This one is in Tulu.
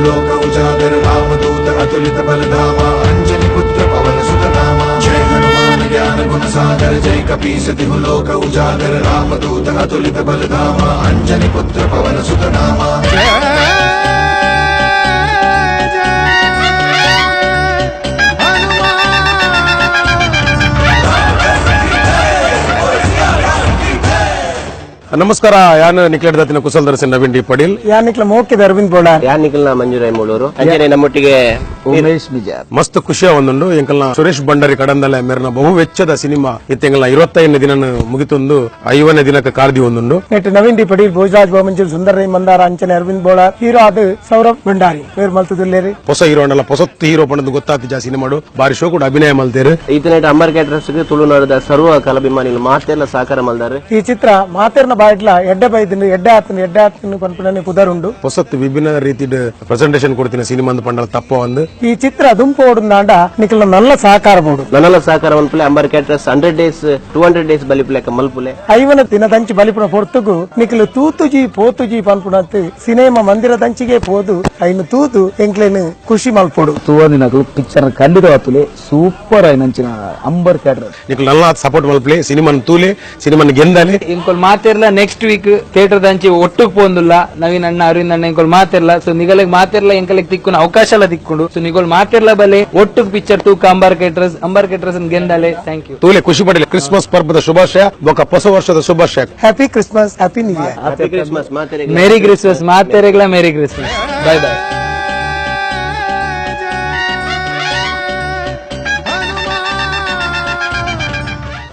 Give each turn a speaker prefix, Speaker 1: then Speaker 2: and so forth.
Speaker 1: लोक उजागर, रामदूत अतुलित बलधामा, अंजनी पुत्र पवन सुत नामा। जय हनुमान ज्ञान गुण सागर, जय कपीस तिहु लोक उजागर, रामदूत अतुलित बलधामा, अंजनी पुत्र पवन सुत नामा।
Speaker 2: ನಮಸ್ಕಾರ, ಯಾನ್ ನಿಕ್ಲೆಡ್ ದಾತಿನ ಕುಸಲ್ ದರ್ಶನ್ ನವೀನ್ ಡಿ ಪಡೀಲ್,
Speaker 3: ಯಾನ್ ನಿಕ್ಲ ಮೋಕಿದ ಅರವಿಂದ್ ಬೋಳಾರ್,
Speaker 4: ಯಾನ್ ನಿಕ್ಲ ಮಂಜುರಾಯ್ ಮೂಳೂರು, ಅಂಚನೆ ನಮ್ಮೊಟ್ಟಿಗೆ
Speaker 5: ಉಮೇಶ್ ಮಿಜಾರ್.
Speaker 2: ಮಸ್ತ್ ಖುಷಿಯ ಒಂದುಂಡು. ಎಂಕಲ್ನ ಸುರೇಶ್ ಭಂಡಾರಿ ಕಡಂದಲೆ ಮೇರ್ನ ಬಹು ವೆಚ್ಚದ ಸಿನಿಮಾ ಇತ್ತೆಂಗಲ್ನ 25ನೇ ದಿನ ಮುಗಿತೊಂದು 50ನೇ ದಿನಕ್ಕೆ ಕಾರ್ದಿ ಒಂದುಂಡು.
Speaker 3: ನೆಟ್ ನವೀನ್ ಡಿ ಪಡೀಲ್, ಭೋಜರಾಜ್ ಬೋಮಂಜಿಲ್, ಸುಂದರ್ ರೈ ಮಂದಾರ, ಅಂಚನೆ ಅರವಿಂದ್ ಬೋಳಾರ್, ಹೀರೋ ಅದು ಸೌರಭ್ ಭಂಡಾರಿ ಮೇರ್ ಮಲ್ತುದುಲ್ಲೇರಿ.
Speaker 2: ಹೊಸ ಹೀರೋ ಅಂಡಲ ಹೊಸತ್ತು ಹೀರೋ ಪಂಡದು ಗೊತ್ತಾತಿ ಜಾ ಸಿನಿಮಾಡು ಬಾರಿ ಶೋ ಕೂಡ ಅಭಿನಯ ಮಲ್ತೇರು.
Speaker 4: ಈತನೇಟ ಅಂಬರ್ ಕ್ಯಾಟರ್ಸ್ ತುಳುನಾಡದ ಸರ್ವ ಕಲಾಭಿಮಾನಿಗಳು ಮಾತೆಲ್ಲ ಸಹಕಾರ ಮಲ್ದಾರೆ.
Speaker 3: ಈ ಚಿತ್ರ ಮಾತೆರ್ನ ಬಾಯ್ಡ್ಲ ಎಡ್ಡೆ ಬೈದಿನ ಎಡ್ಡೆ ಆತನ ಎಡ್ಡೆ ಆತನ ಪನ್ಪುನನೆ ಪುದರುಂಡು.
Speaker 2: ಹೊಸತ್ತು ವಿಭಿನ್ನ ರೀತಿ ಪ್ರೆಸೆಂಟೇಷನ್ ಕೊಡ್ತೀನಿ ಸಿನಿಮಾ ಅಂದ್ ಪಂಡಲ ತಪ್ಪ ಒಂದು.
Speaker 3: ಈ ಚಿತ್ರ ದುಂಪೋಡುಂದಾಂಡ ನಿಕಲ್ನ ನಲ್ಲ ಸಹಕಾರ ಬೋಡು.
Speaker 4: ನನ್ನಲ್ಲ ಸಹಕಾರ ಮಲ್ಪುಲೆ ಅಂಬರ್ ಕ್ಯಾಟರ್ಸ್ 100 ಡೇಸ್ 200 ಡೇಸ್ ಬಲಿಪುಲೆ ಮಲ್ಪುಲೆ.
Speaker 3: ಐವನ ದಿನದಂಚಿ ಬಲಿಪುನ ಪೊರ್ತುಗು ನಿಕಲು ತೂತುಜಿ ಪೋತುಜಿ ಪನ್ಪುನಂತ ಸಿನಿಮಾ ಮಂದಿರದಂಚಿಗೆ ಪೋದು ಐನು ತೂತು ಎಂಕ್ಲೇನು ಖುಷಿ ಮಲ್ಪೋಡು.
Speaker 5: ತೂವಂದಿನಕಲು ಪಿಕ್ಚರ್ ಖಂಡಿತ ವಾತುಲೆ ಸೂಪರ್ ಐನಂಚಿನ ಅಂಬರ್ ಕ್ಯಾಟರ್ಸ್.
Speaker 2: ನಿಕಲ್ ನಲ್ಲ ಸಪೋರ್ಟ್ ಮಲ್ಪುಲೆ, ಸಿನಿಮಾನ್ ತೂಲೆ, ಸಿನಿಮಾನ್ ಗೆಂದಾಲೆ.
Speaker 6: ಇಂಕೊಲ್ ಮಾತೆರ್ಲ ನೆಕ್ಸ್ಟ್ ವೀಕ್ ಥಿಯೇಟರ್ ದಂಚಿ ಒಟ್ಟುಗ್ ಪೋಂದುಲ್ಲ ನವೀನ್ ಅಣ್ಣ ಅರವಿಂದ್ ಅಣ್ಣ ಇಂಕೊಲ್ ಮಾತೆರ್ಲ. ಸೊ ನಿಗಲೆಗ್ ಮಾತೆರ್ಲ ಎಂಕಲೆಗ್ ತಿಕ್ಕುನ ಅವಕಾಶ ಎಲ್ಲ ತಿಕ್ಕೊಂಡು. ಸೊ ನಿಗೋಲ್ ಮಾತೆರ್ಲ ಬಲೆ ಒಟ್ಟುಗ್ ಪಿಕ್ಚರ್ ತೂಕ ಅಂಬರ್ ಕ್ಯಾಟರ್ಸ್, ಅಂಬರ್ ಕ್ಯಾಟರ್ಸ್ ಗೆಂದಾಲೆ. Thank you.
Speaker 2: ತೂಲೆ ಖುಷಿ ಪಡಲೆ. ಕ್ರಿಸ್ಮಸ್ ಪರ್ಬದ ಶುಭಾಶಯ, ಬೊಕ ಹೊಸ ವರ್ಷದ ಶುಭಾಶಯ.
Speaker 3: Happy Christmas, happy new year.
Speaker 4: Happy Christmas ಮಾತೆರೆಗ್ಲ.
Speaker 6: Merry Christmas ಮಾತೆರೆಗ್ಲ, merry Christmas. Bye bye.